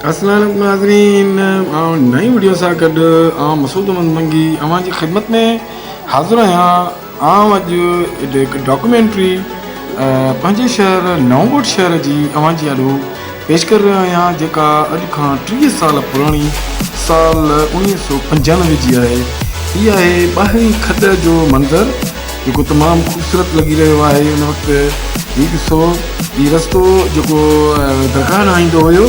السلام عليڪم ناظرين آئون نئين وڊيو سان گڏ آئون مسعود احمد منگي اوهان جي خدمت ۾ حاضر آهيان آئون اڄ هڪ ڊاڪيومينٽري پنهنجي شهر نئون ڳوٺ شهر جي اوهان جي آڏو پيش ڪري رهيو آهيان جيڪا اڄ کان 30 سال پراڻي سال 1995 جي آهي هي آهي ٻاهرين کڏ جو منظر جيڪو تمام خوبصورت لڳي رهيو آهي ان وقت هي ڏسو هي رستو جيڪو درگاهه ڏانهن ايندو هيو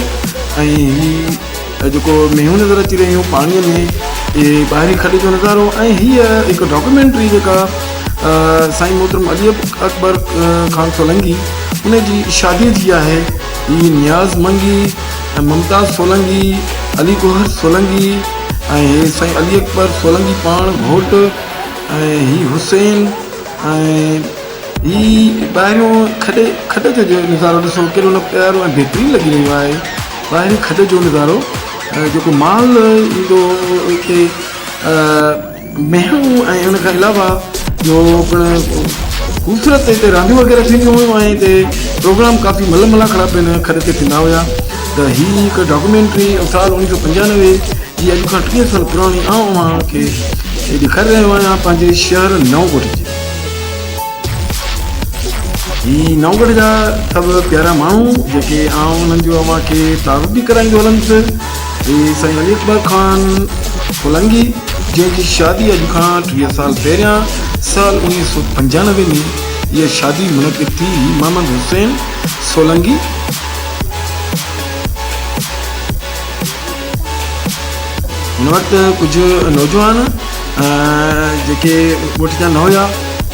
۽ هي جيڪو مينهون نظر اچي رهيون پاڻي ۾ اهي ٻاهرين کڏ جو نظارو ۽ هيء هڪ ڊاڪيومينٽري جيڪا سائين محترم علي اڪبر خان سولنگي ان جي شادي جي آهي هي نياز منگي ۽ ممتاز سولنگي علي گوهر سولنگي ۽ هي سائين علي اڪبر سولنگي پاڻ گهوٽ ۽ هي حسين ۽ هي ٻاهريون کڏ کڏ جو جو نظارو ڏسو ڪيڏو نه پيارو ۽ بهترين لڳي رهيو آهي ٻاهرين کڏ جو نظارو جيڪو مال ايندو هو اتي مينهون ۽ ان کان علاوه جو پڻ خوبصورت هتي رانديون وغيره ٿينديون هيون ۽ هتي پروگرام ڪافي مل ملاکڙا پڻ کڏ تي ٿيندا هيا ته هي هڪ ڊاڪيومينٽري سال اوڻيهه سو پنجانوي جي اڄ کان 30 سال پراڻي آئون اوهان کي ڏيکاري رهيو آهيان پنهنجي شهر نئون ڳوٺ جي. هي نئون ڳوٺ جا سڀ پيارا ماڻهو جيڪي آئون انهن جو اوهان کي تعارف به ڪرائيندو هلندس. هي سائين علي اڪبر خان سولنگي جنهن جي شادي اڄ کان 30 سال پهريان سال 1995 ۾ اها شادي منعقد ٿي. هي محمد حسين سولنگي. هن وقت ڪجهه نوجوان جيڪي ڳوٺ جا نه هيا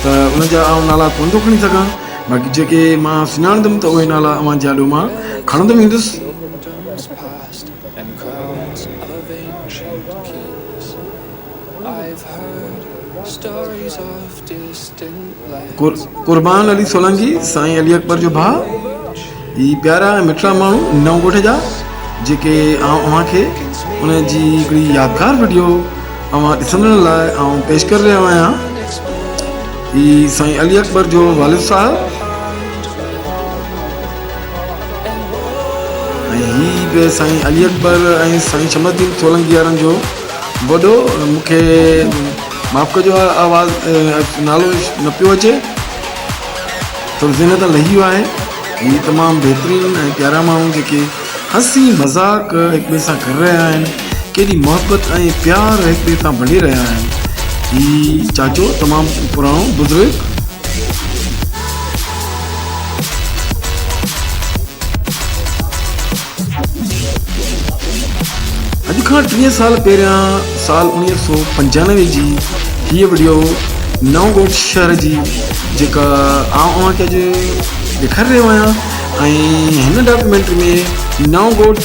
ته ان جا آئون نالا ڪونه ٿو کڻي سگهان باقي جيڪي مان سڃاڻندم ته اهي نالا اوهان جي آڏو مان کڻندو ويندس. قربان علي سولنگي سائين علي اڪبر جو ڀاء. هي پيارا ۽ مٺڙا ماڻهو نئون ڳوٺ جا جيڪي آئون اوهان کي ان جي هڪڙي يادگار وڊيو اوهان ڏسندڙن لاء آئون پيش ڪري رهيو آهيان. هي سائين علي اڪبر جو والد صاحب ۽ هي به سائين علي اڪبر ۽ سائين شمس الدين سولنگي وارن جو وڏو مونکي معاف ڪجو آواز نالو نه پيو اچي. ٿورو ذهن تان لهي ويو آهي. هي تمام بهترين ۽ پيارا ماڻهو جيڪي هسي مذاق هڪ ٻئي سان ڪري رهيا آهن ڪيڏي محبت ۽ پيار هڪ ٻئي سان ونڊي رهيا آهن هي چاچو تمام پراڻو بزرگ. اڄ کان 30 سال پهريان سال 1995 جي هيء وڊيو نئون ڳوٺ شهر جي جيڪا آئون اوهان کي اڄ ڏيکاري رهيو آهيان ۽ هن ڊاڪيومينٽري ۾ نئون ڳوٺ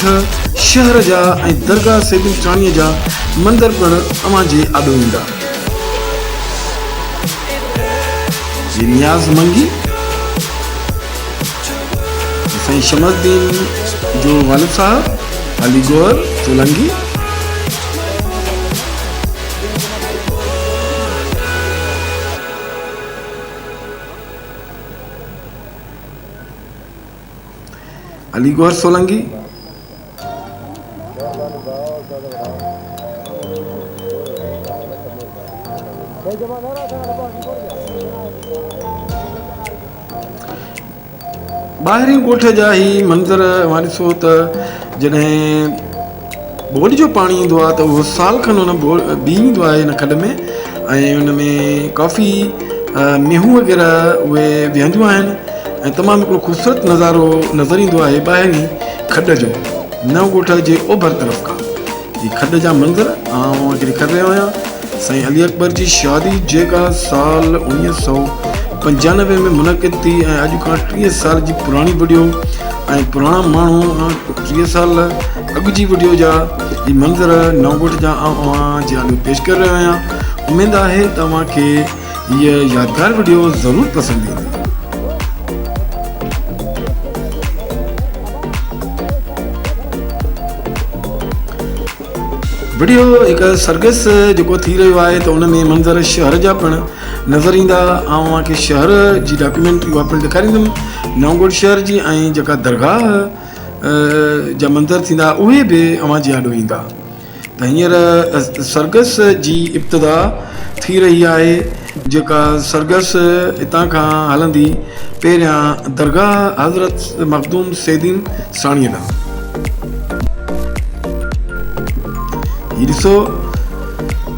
شهر جا ۽ درگاهه سيدن ٽاڻيء جا منظر پڻ اوهان جي آڏو ايندا. جي نياز منگي. سائين شمس الدين جو والد صاحب علي گوهر سولنگي. علي گوهر سولنگي. ٻاهرين ڳوٺ جا هي منظر اوهان ڏسو ته جڏهن ٻوڏ جو پاڻي ايندو آهي ته اهو سال کن ان بيهي ويندو آهي ان کڏ ۾ ۽ ان ۾ ڪافي مينهون وغيره اهي ويهنديون آهن ۽ تمام هڪڙو خوبصورت نظارو نظر ايندو آهي ٻاهرين کڏ جو نئون ڳوٺ جي اوڀر طرف کان هي کڏ جا منظر آئون اوهان کي ڏيکاري رهيو آهيان. سائين علي اڪبر جي شادي جيڪا سال 1995 ۾ منعقد ٿي ۽ اڄ کان 30 سال جي پراڻي وڊيو ۽ پراڻا ماڻهو 30 سال اڳ جي وڊيو جا هي منظر نئون ڳوٺ جا آئون اوهان جي آڏو پيش ڪري رهيو آهيان. اميد آهي ته اوهان کي هيء يادگار وڊيو ضرور پسند ايندي. وڊيو هڪ سرگس جيڪو ٿي رهيو آهي ته ان ۾ منظر شهر جا پڻ نظر ايندا. آئون اوهان کي شهر جي ڊاڪيومينٽري اها پڻ ڏيکاريندم نئون ڳوٺ شهر جي ۽ جيڪا درگاهه جا منظر ٿيندا اهي به اوهان جي آڏو ايندا ته هينئر سرگس جي ابتدا ٿي رهي آهي جيڪا سرگس هتان کان هلندي پهريان درگاهه حضرت مخدوم سيدين ساڻيء ڏانهن. هي ڏسو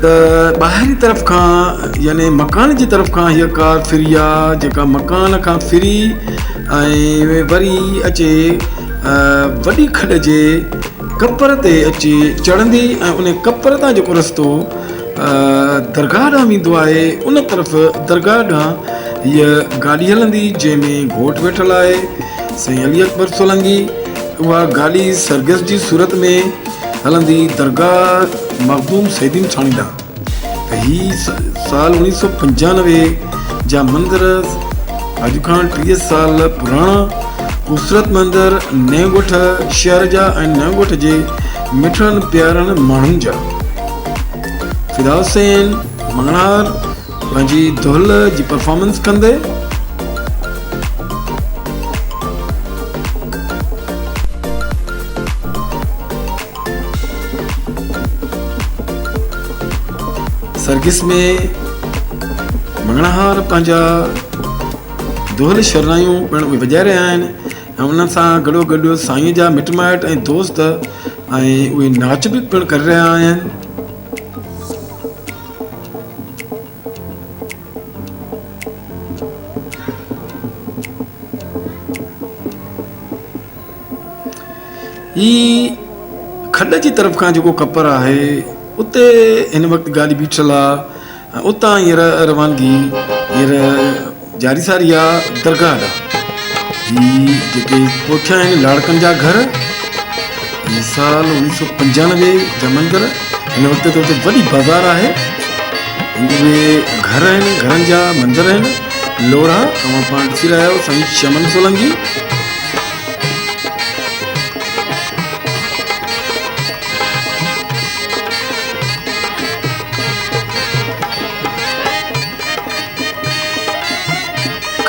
ته ٻاهرين طرف کان يعني مڪان جي طرف کان هيء ڪار ڦري آ جيڪا مڪان کان ڦري ۽ وري اچي وڏي کڏ جي ڪپر تي اچي چڙهندي ۽ ان ڪپر تان جيڪو رستو درگاهه ڏانهن ويندو آهي ان طرف درگاهه ڏانهن هيء گاڏي هلندي جنهن ۾ گهوٽ ويٺل آهي سائين علي اڪبر سولنگي اها گاڏي سرگس جي صورت ۾ هلندي درگاهه مخدوم سيدين ڇاڻي ڏانهن ته هي سال اوڻيهه سو پنجانوي جا منظر اڄ کان 30 سال پراڻا خوبصورت منظر نئين ڳوٺ شهر جا ۽ نئين ڳوٺ جي مٺڙن پيارن ماڻهن جا. فدا حسين مڱڻهار پنهنجي دهل جي پرفارمنس ڪندي. سرگس ۾ مڱڻهار پنهنجا دهل شرنايون پڻ اهي وڄائي رهيا آهن ۽ انهن سان گڏو گڏ سائين جا مٽ مائٽ ۽ دوست ۽ اهي ناچ به پڻ ڪري رهيا آهن. هي کڏ جي طرف کان جيڪو ڪپر آهي اتي هن وقت گاڏي بيٺل آ ۽ اتان هينئر روانگي هينئر جاري ساري آ درگاهه ڏانهن. هي جيڪي پوٺيان آهن لاڙڪن جا گهر هي سال اوڻيهه سو پنجانوي جا منظر هن وقت ته اتي وڏي بازار آهي اهي گهر آهن گهرن جا منظر آهن لوڙها اوهان پاڻ ڏسي رهيا آهيو سائين چمن سولنگي.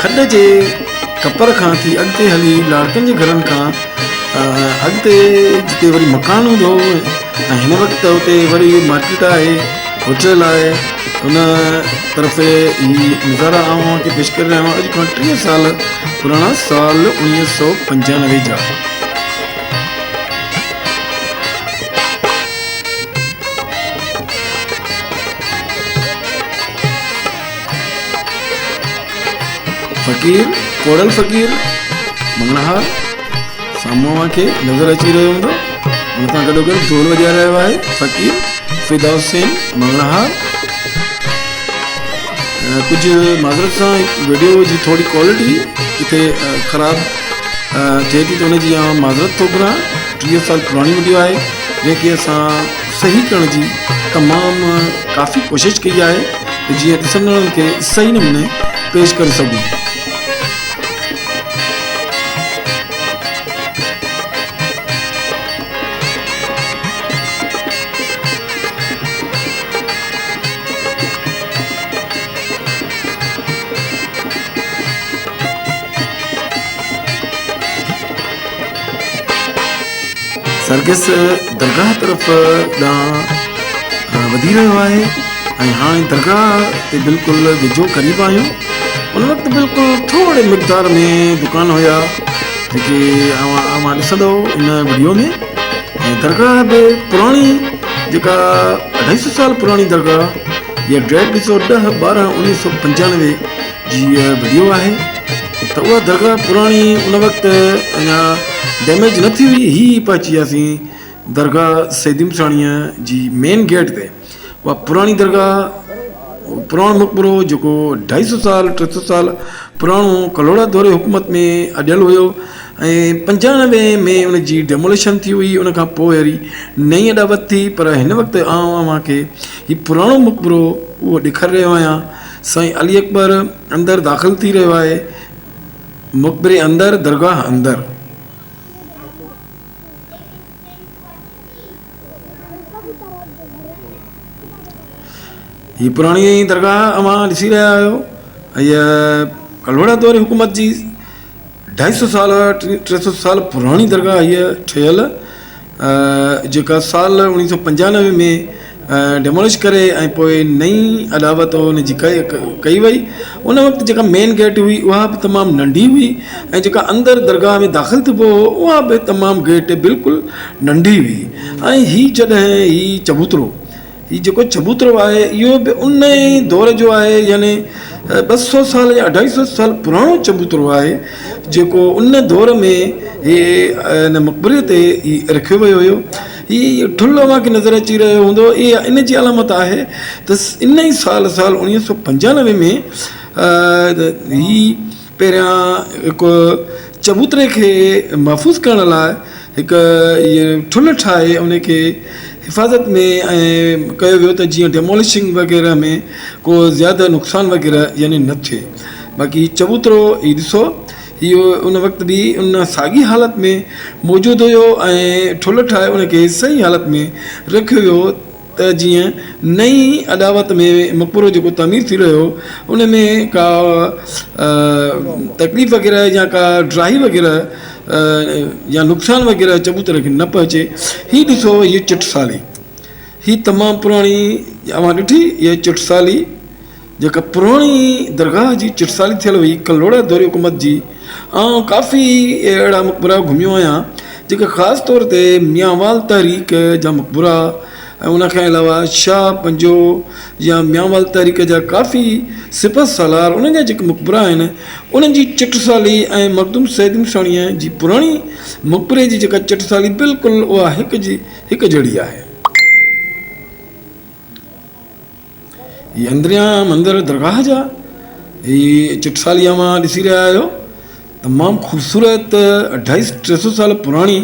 کڏ جي ڪپر کان ٿي اڳتي هلي لاڙڪن جي گهرن کان اڳتي جتي وري مڪان هوندو هو ۽ هن وقت اتي وري مارڪيٽ آهي هوٽل آهي ان طرف هي نظارا آئون اوهان کي پيش ڪري رهيو آهيان اڄ کان 30 سال پراڻا سال 1995 جا. فقير ڪوڙل فقير مڱڻهار سامهون اوهان کي نظر اچي رهيو هوندو ان سان گڏو گڏ ڍول وڄائي رهيو آهي فقير فدا حسين مڱڻهار. ڪجهه معذرت سان ويڊيو جي ٿوري ڪوالٽي ڪٿي خراب ٿئي ٿي ته ان جي آئون معذرت ٿو گهران. 30 سال پراڻي وڊيو آهي جنهن کي اسان صحيح ڪرڻ جي تمام ڪافي ڪوشش ڪئي آهي ته جيئن ڏسندڙن کي صحيح نموني پيش ڪري سگهون. سرگس درگاهه طرف ڏانهن وڌي رهيو آهي ۽ هاڻي درگاهه تي بلڪل ويجهو قريب آهيون ان وقت بلڪل ٿوري مقدار ۾ دڪان هيا جيڪي اوهان اوهان ڏسندو ان وڊيو ۾ ۽ درگاهه به پراڻي جيڪا اڍائي سو سال پراڻي درگاهه هيء ڊيٽ ڏسو ڏهه ٻارهن اڻويهه سو پنجانوي جي هيء وڊيو آهي ته اها درگاهه پراڻي ان وقت اڃا ڊيميج نه ٿي هئي هي پهچي وياسين درگاهه سيدي مساڻيء جي مين گيٽ تي اها پراڻي درگاهه پراڻو مقبرو جيڪو اڍائي سو سال ٽي سو سال پراڻو ڪلهوڙا دور حڪومت ۾ اڏيل هيو ۽ پنجانوي ۾ ان جي ڊيموليشن ٿي هئي ان کان پوء وري نئين اڏاوت ٿي پر هن وقت آئون اوهان کي هي پراڻو مقبرو اهو ڏيکاري رهيو آهيان سائين علي اڪبر اندر داخل ٿي رهيو آهي مقبري اندر درگاهه اندر. هي پراڻي درگاهه اوهان ڏسي رهيا آهيو هيء ڪلهوڙا دور حڪومت جي اڍائي سو سال 300 سال پراڻي درگاهه هيء ٺهيل جيڪا سال 1995 ۾ ڊيمولش ڪري ۽ پوء نئين اڏاوت ان جي ڪئي وئي. ان وقت جيڪا مين گيٽ هئي اها به تمام ننڍي هئي ۽ جيڪا اندر درگاهه ۾ داخل ٿبو هو اها به تمام گيٽ بلڪل ننڍي هئي ۽ هي جڏهن هي چبوترو هي جيڪو چبوترو آهي اهو به ان ئي دور جو آهي يعني 200 سال يا 250 سال پراڻو چبوترو آهي جيڪو ان دور ۾ هي ان مقبري تي رکيو ويو هيو. هي ٺلهه اوهان کي نظر اچي رهيو هوندو اها ان جي علامت آهي ته ان ئي سال سال 1995 ۾ هي پهريان هڪ چبوتري کي محفوظ ڪرڻ لاء هڪ ٺلهه ٺاهي ان کي حفاظت ۾ ۽ ڪيو ويو ته جيئن ڊيمولشنگ وغيره ۾ ڪو زياده نقصان وغيره يعني نه ٿئي باقي چبوترو هي ڏسو اهو ان وقت به ان ساڳي حالت ۾ موجود هيو ۽ ٺلهه ٺاهي ان کي صحيح حالت ۾ رکيو ويو ته جيئن نئين اڏاوت ۾ مقبرو جيڪو تعمير ٿي رهيو هو ان ۾ ڪا تڪليف وغيره يا ڪا ڊراهي وغيره يا نقصان وغيره چبوتري کي نه پهچي. هي ڏسو هيء چٽسالي هي تمام پراڻي اوهان ڏٺي هيء چٽسالي جيڪا پراڻي درگاهه جي چٽسالي ٿيل هئي ڪلهوڙا دور حڪومت جي. آئون ڪافي اهڙا مقبرا گهميو آهيان جيڪي خاص طور تي ميانوال تحريڪ جا مقبرا ۽ ان کان علاوه شاهه پنجو يا ميانوال تحريڪ جا ڪافي سپهه سالار انهن جا جيڪي مقبرا آهن انهن جي چٽسالي ۽ مخدوم سيد مساڻيء جي پراڻي مقبري جي جيڪا چٽسالي بلڪل اها هڪ جي هڪ جهڙي آهي. هي اندريان مندر درگاهه جا هي چٽسالي اوهان ڏسي رهيا آهيو تمام خوبصورت اڍائي 300 سال پراڻي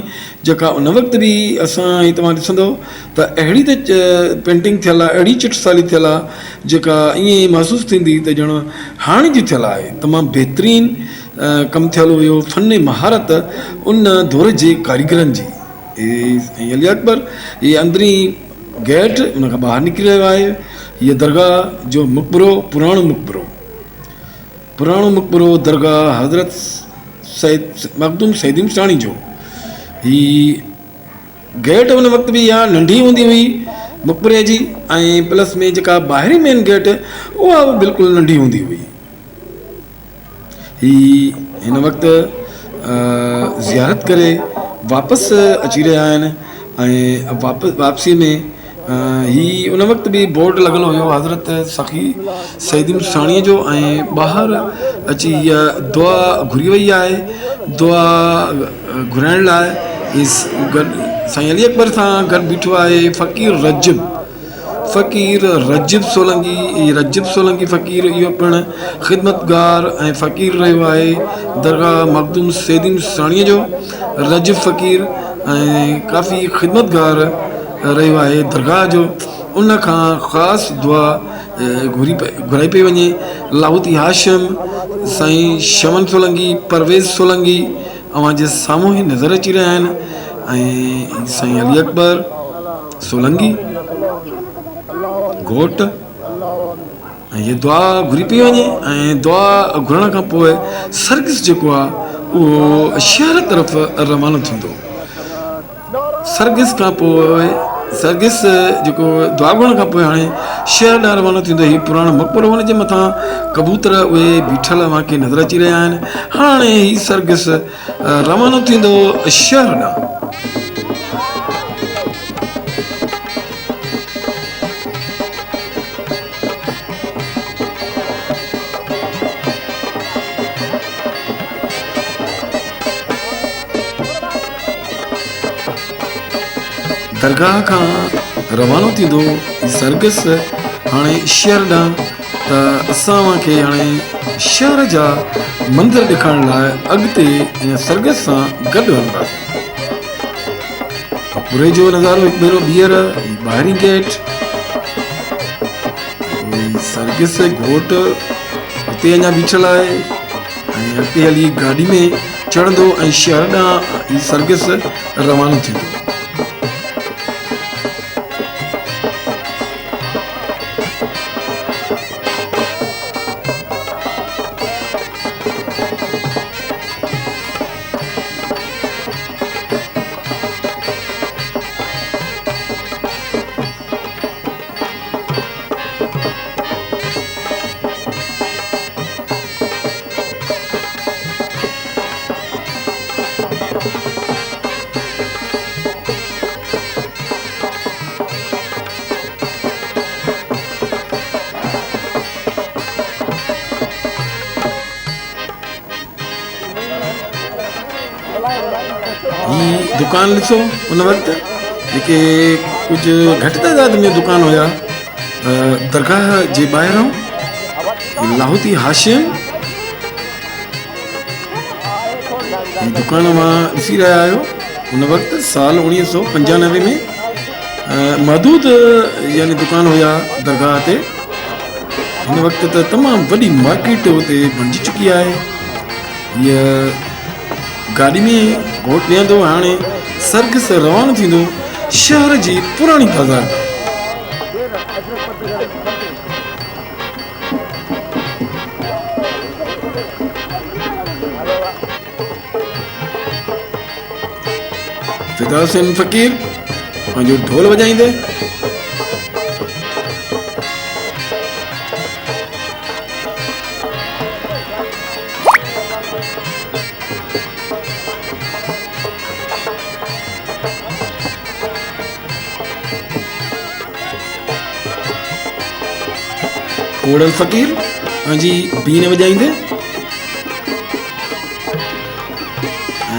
جيڪا ان وقت به اسان هي توهان ڏسندو ته اهڙي ته پينٽنگ ٿيل آهي اهڙي چٽسالي ٿيل آهي جيڪا ائين ئي محسوس ٿيندي ته ڄڻ هاڻي جي ٿيل آهي تمام بهترين ڪم ٿيل هيو فن مهارت ان دور جي ڪاريگرن جي هي علي اڪبر هي اندرين گيٽ ان کان ٻاهر نڪري رهيو آهي. هيء درگاهه جو مقبرو پراڻو مقبرو پراڻو مقبرو درگاهه حضرت سيد مخدوم سيدين ساڻي جو هي گيٽ ان وقت به اها ننڍي هوندي هئي مقبري جي ۽ پلس ۾ جيڪا ٻاهرين مين گيٽ اها به بلڪل ننڍي هوندي هئي. هي هن وقت زيارت ڪري واپس اچي رهيا آهن ۽ واپس واپسي ۾ هي ان وقت به بورڊ لڳل هيو حضرت سخي سيدين ساڻيء جو ۽ ٻاهر اچي هيء دعا گهري وئي آهي دعا گهرائڻ لاء گڏ سائين علي اڪبر سان گڏ بيٺو آهي فقير رجب فقير رجب سولنگي، رجب سولنگي فقير اهو پڻ خدمتگار ۽ فقير رهيو آهي. درگاهه مخدوم سيدين ساڻيء جو رجب فقير ۽ ڪافي خدمتگار رهيو آهي درگاهه جو. ان کان خاص دعا گهري گهرائي پئي وڃي. لاهوتي هاشم، سائين شمن سولنگي، پرويز سولنگي اوهان جي سامهون ئي نظر اچي رهيا آهن ۽ سائين علي اڪبر. سولنگي گهوٽ ۽ هي دعا گهري پئي وڃي ۽ دعا گهرڻ کان پوء سرگس جيڪو آهي اهو شهر طرف روانو ٿيندو. سرگس کان پوء سرگس جيڪو دعا گهرڻ کان پوء هاڻي شهر ڏانهن روانو ٿيندو. هي پراڻو مقبرو ان جي مٿان ڪبوتر اهي بيٺل اوهان کي نظر اچي رهيا آهن. هاڻي هي سرگس روانو ٿيندو شهر ڏانهن. درگاهه کان روانو ٿيندو سرگس هاڻي شهر ڏانهن ته اسان اوهان کي هاڻي شهر جا منظر ڏيکارڻ لاء اڳتي هن سرگس سان گڏ هلنداسين. پوري جو نظارو هڪ ڀيرو ٻيهر هي ٻاهرين گيٽ سرگس گهوٽ هتي اڃا بيٺل آهي ۽ اڳتي هلي گاڏي ۾ چڙهندو ۽ شهر ڏانهن هي سرگس روانو ٿيندو. دڪان ڏسو ان وقت جيڪي ڪجهه گهٽ تعداد ۾ دڪان هيا درگاهه جي ٻاهران لاهوتي هاشم هي دڪان اوهان ڏسي رهيا آهيو ان وقت سال 1995 ۾ محدود يعني دڪان هيا درگاهه تي هن وقت ته تمام وڏي مارڪيٽ اتي بڻجي چڪي آهي هيء گاڏي ۾ گهوٽ ويهندو هاڻي سرگس روانو ٿيندو شهر جي پراڻي بازار ڏانهن. فدا حسين فقير پنهنجو ڍول وڄائيندي. ڪوڙل فقير پنهنجي بين وڄائيندي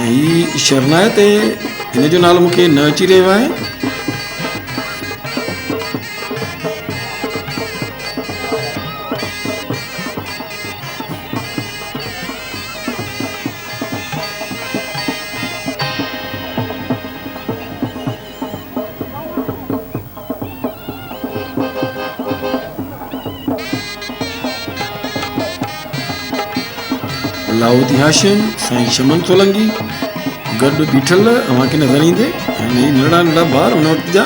۽ هي شرنائي تي هن جو نالو مونکي نه اچي رهيو آهي. لاهوتي هاشم، سائين شمن سولنگي گڏ بيٺل اوهان کي نظر ايندي ۽ هي ننڍڙا ننڍڙا ٻار ان وقت جا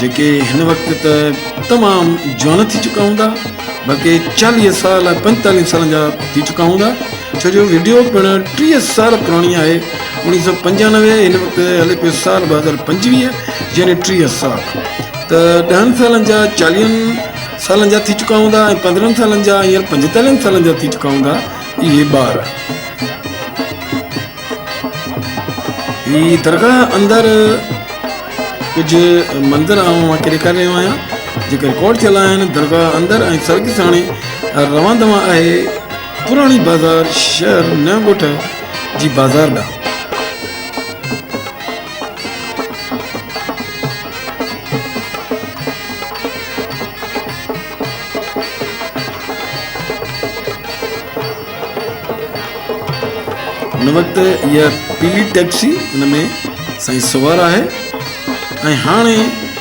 جيڪي هن وقت ته تمام جوان ٿي چڪا هوندا بلڪه چاليهه سال ۽ پنجتاليهه سالن جا ٿي چڪا هوندا ڇو جو وڊيو پڻ 30 سال پراڻي آهي 1995 هن وقت هلي پيو سال 2025 يعني 30 سال ته ڏهن سالن جا چاليهن سالن جا ٿي چڪا هوندا ۽ پندرهن سالن جا هينئر پنجيتاليهن سالن جا ٿي چڪا هوندا اهي ٻار. هي درگاهه اندر ڪجهه منظر آئون اوهان کي ڏيکاري رهيو آهيان جيڪي رڪارڊ ٿيل آهن درگاهه اندر ۽ سرگس هاڻي روان دوان آهي پراڻي بازار شهر نئون ڳوٺ جي بازار ڏانهن. هن وقت اها پيلي ٽيڪسي ان ۾ سائين سوار آهي ۽ هاڻي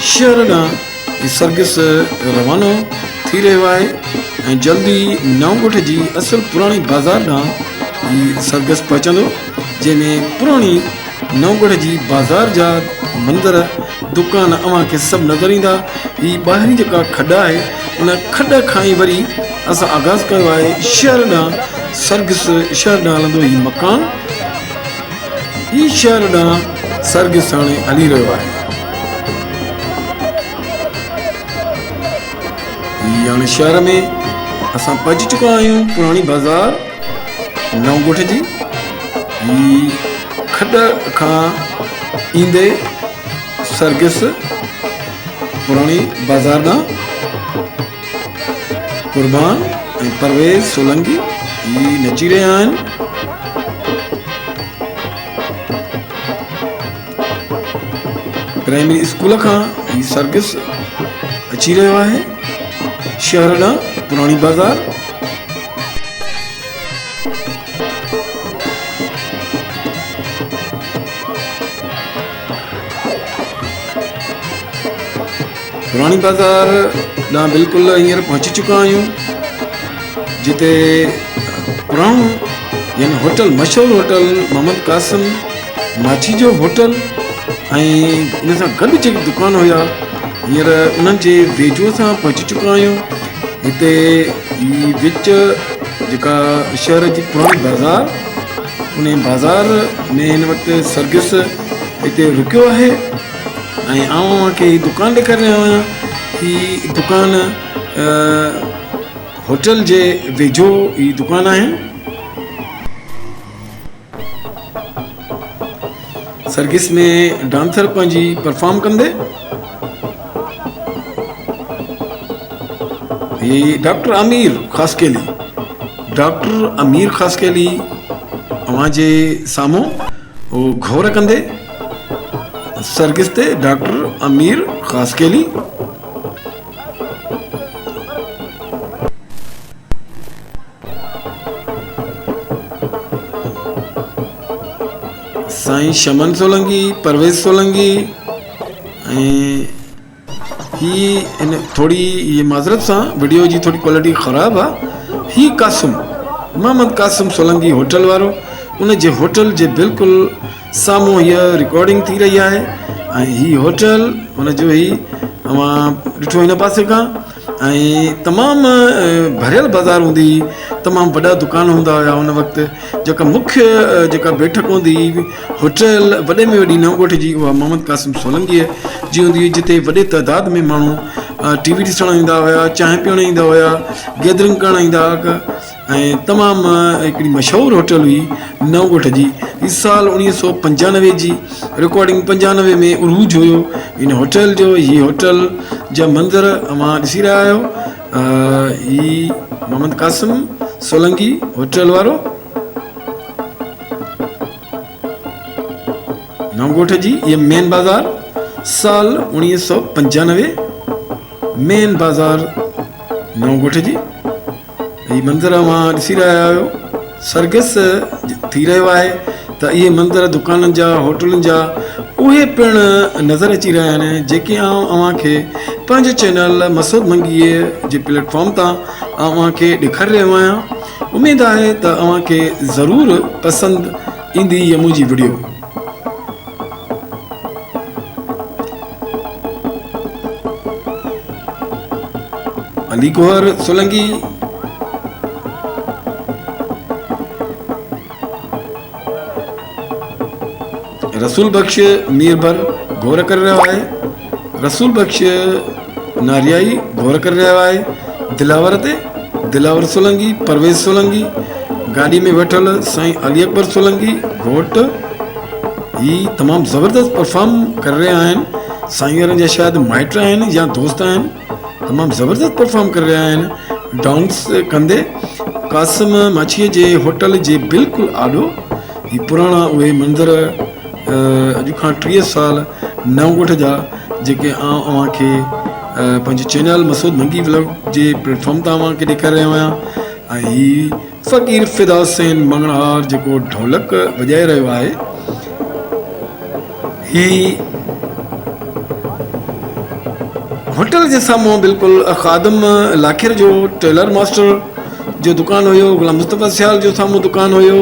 شهر ڏانهن هي سرگس روانو ٿي رهيو آهي ۽ جلدي نئون ڳوٺ جي اصل پراڻي بازار ڏانهن هي سرگس پهچندو جنهن ۾ پراڻي نئون ڳوٺ جي بازار جا منظر دڪان اوهان کي سڀ نظر ايندا. هي ٻاهرين جيڪا کڏ آهي ان کڏ کان ئي وري اسان آغاز ڪيو آهي شهر ڏانهن سرگس شهر ڏانهن هلندو هي مڪان هي شهر ڏانهن سرگس هاڻي هلي رهيو آهي. هي هاڻي شهر ۾ اسان پهچي چڪا آهيون پراڻي بازار نئون ڳوٺ جي هي کڏ کان ايندي سرگس پراڻي بازار ڏانهن قربان ۽ پرويز سولنگي هي نچي رهيا آهن. پرائمري اسڪول کان هي سرگس اچي رهيو آهي شهر ڏانهن پراڻي بازار. پراڻي بازار ڏانهن بلڪل هينئر پهچي چڪا آهيون جتي پراڻو يعني هوٽل مشهور هوٽل محمد قاسم ماڇي جو هوٽل ۽ ان سان گڏ جيڪي دڪان هيا هينئر انهن جي ويجهو اسان پهچي چڪا آهيون هتي هي وچ جيڪا شهر جي پراڻي بازار ان بازار ۾ هن وقت سرگس هتي رڪيو آهي ۽ آئون اوهان کي هي دڪان ڏيکاري رهيو آهيان هي دڪان هوٽل جي ويجهو هي دڪان آهن. سرگس ۾ ڊانسر پنهنجي پرفارم ڪندي. هي ڊاڪٽر امير خاصخيلي ڊاڪٽر امير خاصخيلي اوهان جي سامهون گهور ڪندي. سرگس تي ڊاڪٽر امير خاصخيلي. سائين شمن سولنگي، پرويز سولنگي ۽ هي ان ٿوري هي معذرت سان وڊيو جي ٿوري ڪوالٽي خراب آ هي قاسم محمد قاسم سولنگي هوٽل وارو ان جي هوٽل جي بلڪل سامهون هيء رڪارڊنگ ٿي رهي آهي ۽ هي هوٽل ان جو هي اوهان ڏٺو هن پاسي کان ۽ تمام ڀريل بازار هوندي هئي تمام وڏا دڪان هوندا هيا ان وقت جيڪا مکيه جيڪا بيٺڪ هوندي هئي هوٽل وڏي ۾ وڏي نئون ڳوٺ جي اها محمد قاسم سولنگيء جي هوندي هئي جتي وڏي تعداد ۾ ماڻهو ٽي وي ڏسڻ ايندا هيا چانهه پيئڻ ايندا هيا گيدرنگ ڪرڻ ايندا هئا ۽ تمام هڪڙي مشهور هوٽل هئي نئون ڳوٺ جي هي سال اوڻيهه سو پنجانوي جي رڪارڊنگ پنجانوي ۾ عروج هيو هن هوٽل جو هي هوٽل جا منظر اوهان ڏسي رهيا آهيو هي محمد قاسم سولنگي هوٽل وارو نئون ڳوٺ جي هي مين بازار سال 1995 مين بازار نئون ڳوٺ جي هي منظر اوهان ڏسي رهيا آهيو سرگس ٿي رهيو آهي ته اهي منظر دڪانن جا هوٽلن جا اهي پڻ نظر اچي رهيا آهن جيڪي آئون اوهان کي پنهنجي چينل مسعود منگيء جي پليٽ فارم تان اوهان کي ڏيکاري رهيو آهيان اميد آهي ته اوهان کي ضرور پسند ايندي هيء منهنجي وڊيو. علي گوهر سولنگي، رسول بخش ميربر گهور ڪري رهيو آهي، رسول بخش ناريائي گهور ڪري رهيو آهي، دلاور تي دلاور سولنگي، پرويز سولنگي، گاڏي ۾ ويٺل سائين علي اڪبر سولنگي گهوٽ هي تمام زبردست پرفارم ڪري رهيا آهن سائين وارن جا شايد مائٽ آهن يا دوست آهن تمام زبردست پرفارم ڪري رهيا آهن ڊانس ڪندي قاسم ماڇيء جي هوٽل جي بلڪل آڏو هي پراڻا اهي منظر اڄ کان 30 سال نئون ڳوٺ جا جيڪي آئون اوهان کي پنهنجي چينل مسعود منگي ولاگ جي پليٽ فارم تان اوهان کي ڏيکاري رهيو آهيان ۽ هي فقير فدا حسين مڱڻهار جيڪو ڍولڪ وڄائي رهيو آهي هي هوٽل جي سامهون بلڪل خادم لاکير جو ٽيلر ماسٽر جو دڪان هيو غلام مصطفيٰ سيال جو سامهون دڪان هيو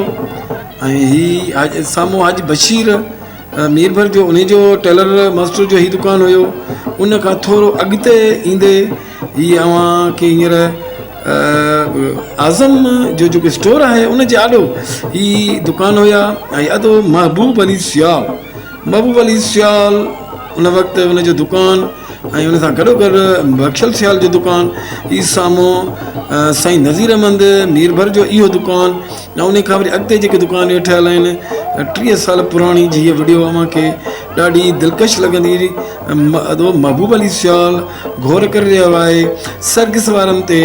۽ هي سامهون حاجي بشير ميربحر جو انهي جو ٽيلر ماسٽر جو هي دڪان هيو ان کان ٿورو اڳتي ايندي هي اوهان کي هينئر اعظم جو جيڪو اسٽور آهي ان جي آڏو هي دڪان هيا ۽ ادو محبوب علي سيال محبوب علي سيال ان وقت ان جو دڪان ۽ ان سان گڏو گڏ بخشل سيال جو دڪان هي سامهون سائين نظير احمد ميربحر جو اهو دڪان ۽ ان کان وري اڳتي جيڪي دڪان ٺهيل آهن 30 سال پراڻي جي هيء وڊيو اوهان کي ڏاڍي دلڪش لڳندي ادو محبوب علي سيال گهور ڪري رهيو آهي سرگس وارن تي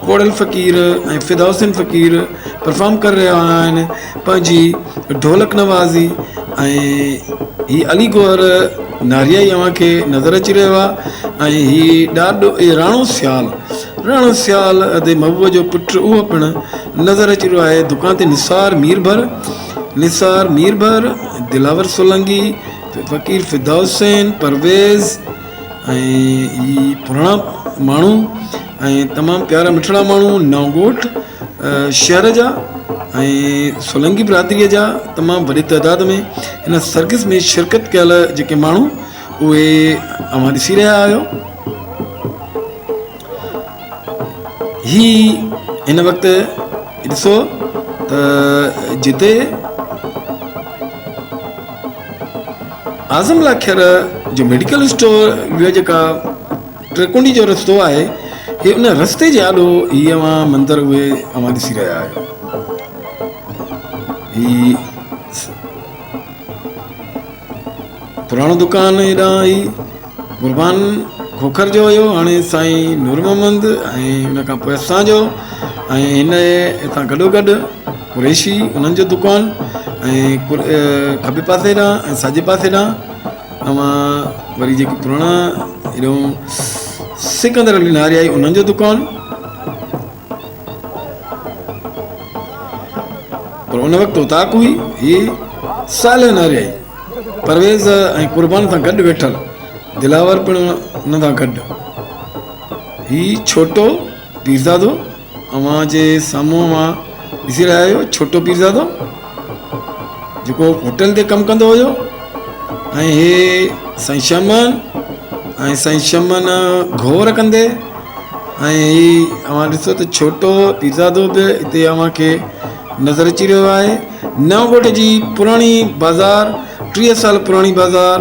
ڪوڙل فقير ۽ فدا حسين فقير پرفارم ڪري رهيا آهن پنهنجي ڍولڪ نوازي ۽ هي علي گوهر ناريائي اوهان کي نظر اچي رهيو آهي ۽ هي ڏاڏو راڻو سيال راڻو سيال ادي محبوب جو پٽ اهو پڻ نظر اچي رهيو آهي دڪان تي نثار ميربحر نثار ميربحر دلاور سولنگي فقير فدا حسين پرويز ۽ هي پراڻا ماڻهو ۽ تمام پيارا مٺڙا ماڻهو نئون ڳوٺ شهر جا ۽ سولنگي برادريء جا تمام وڏي تعداد ۾ هن سرگس ۾ شرڪت ڪيل جيڪي ماڻهو اهي اوهان ڏسي رهيا آهيو هي هن وقت ڏسو ته جتي اعظم لاکير جو ميڊيڪل اسٽور اهو جيڪا ٽرڪونڊي جو رستو آهي هي ان رستي جي آڏو هي اوهان منظر اهي اوهان ڏسي رهيا آهيو هي پراڻو دڪان هيڏانهن هي قربان کوکر جو هيو هاڻي سائين نور محمد ۽ ان کان پوء اسان جو ۽ هن هتان گڏو گڏ قريشي انهن جو دڪان ۽ کٻي پاسي ڏانهن ۽ ساڄي پاسي ڏانهن. اوهان وري جيڪي پراڻا هيڏو سڪندر علي ناريائي انهن جو دڪان پر ان وقت اوطاق هئي هي صالح ناريائي پرويز ۽ قربان سان گڏ ويٺل دلاور پڻ ان سان گڏ هي ڇوٽو پيرزادو اوهان جي سامهون اوهان ڏسي رهيا آهيو ڇوٽو پيرزادو جيڪو هوٽل تي ڪم ڪندو هيو ۽ هي سائين شمن ۽ سائين شمن گهور ڪندي ۽ هي اوهان ڏسو ته ڇوٽو پيرزادو به هتي اوهان کي نظر اچي رهيو آهي نئون ڳوٺ جي پراڻي بازار 30 سال پراڻي بازار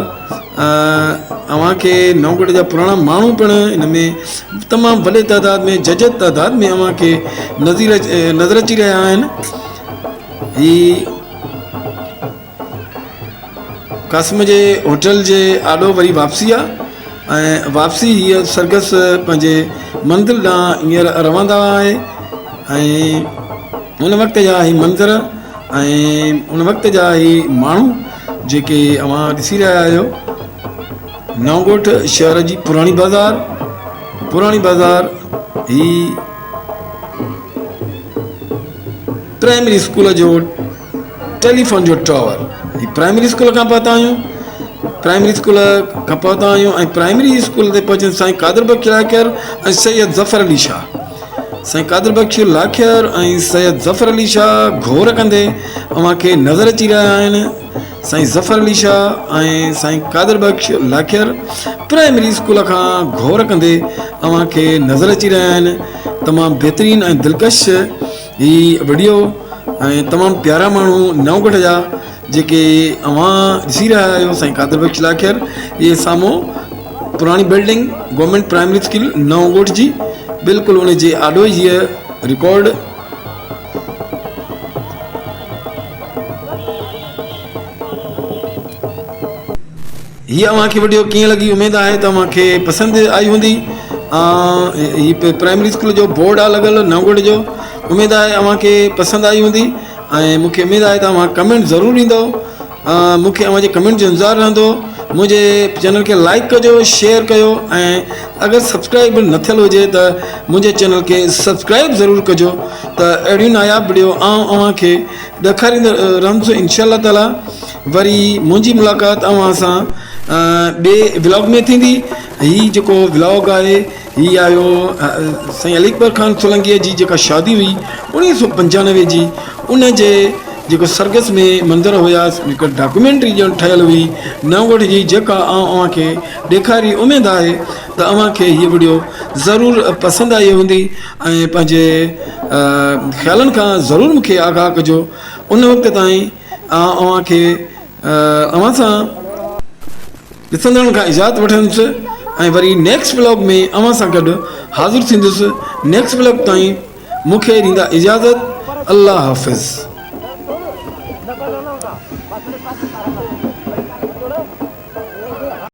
اوهان کي نئون ڳوٺ جا پراڻا ماڻهو پڻ ان ۾ تمام وڏي تعداد ۾ ججهي تعداد ۾ اوهان کي نظير نظر اچي رهيا آهن هي قاسم جي هوٽل جي آڏو وري واپسي آ ۽ واپسي هيء سرگس پنهنجي منزل ڏانهن هينئر روندا آهي ۽ ان وقت جا هي منظر ۽ ان وقت جا هي ماڻهو جيڪي اوهان ڏسي رهيا آهيو نئون ڳوٺ شهر جي پراڻي بازار پراڻي بازار هي پرائمري اسڪول جو ٽيليفون جو ٽاور هي پرائمري اسڪول کان پهتا آهيون پرائمري اسڪول کان پهتا آهيون ۽ پرائمري اسڪول تي پهچن سائين قادر بخش لاکير ۽ سيد ظفر علي شاهه سائين قادر بخش لاکير ۽ سيد ظفر علي شاهه گهور ڪندي اوهان کي نظر اچي رهيا آهن سائين ظفر علي شاهه ۽ سائين قادر بخش لاکير پرائمري اسڪول کان گهور ڪندي اوهان کي نظر اچي رهيا آهن تمام بهترين ۽ دلڪش هي وڊيو ۽ تمام پيارا ماڻهو نئون ڳوٺ جا جيڪي اوهان ڏسي رهيا آهيو سائين قادر بخش لاکير اهي سامهون پراڻي بلڊنگ گورنمينٽ پرائمري اسڪول نئون ڳوٺ جي بلڪل ان جي آڏو هيء رڪارڊ هي اوهان کي وڊيو ڪيئن لڳي اميد آهي ته اوهان کي پسند آئي هوندي هي پرائمري اسڪول جو بورڊ آ لڳل نئون جو اميد آهي اوهان کي پسند آئي هوندي ۽ مون کي اميد آهي ته اوهان ڪمينٽ ضرور ڏيندو مون کي اوهان جي ڪمينٽ جو انتظار رهندو منهنجي چينل کي لائڪ ڪجو شيئر ڪيو ۽ اگر سبسڪرائب نه ٿيل هجي ته منهنجي چينل کي سبسڪرائب ضرور ڪجو ته اهڙيون ناياب وڊيو آئون اوهان کي ڏيکاريندو رهندس انشاء الله تعالي وري منهنجي ملاقات اوهان سان ٻئي ولاگ ۾ ٿيندي هي جيڪو ولاگ آهي هي آيو سائين علي اڪبر خان سولنگيء جي جيڪا شادي هئي اڻويهه سو پنجانوي جي ان جي جيڪو سرگس ۾ منظر هيا هڪ ڊاڪومينٽري ڄڻ ٺهيل هئي نئون ڳوٺ جي جيڪا آئون اوهان کي ڏيکاري اميد آهي ته اوهان کي هيء وڊيو ضرور پسند آئي هوندي ۽ پنهنجي خيالن کان ضرور مون کي آگاهه ڪجو ان وقت تائين آئون اوهان کي اوهان سان ڏسندڙن کان اجازت وٺندس ۽ وري نيڪسٽ بلاگ ۾ اوهان سان گڏ حاضر ٿيندس نيڪسٽ بلاگ تائين مون کي ڏيندا اجازت الله حافظ.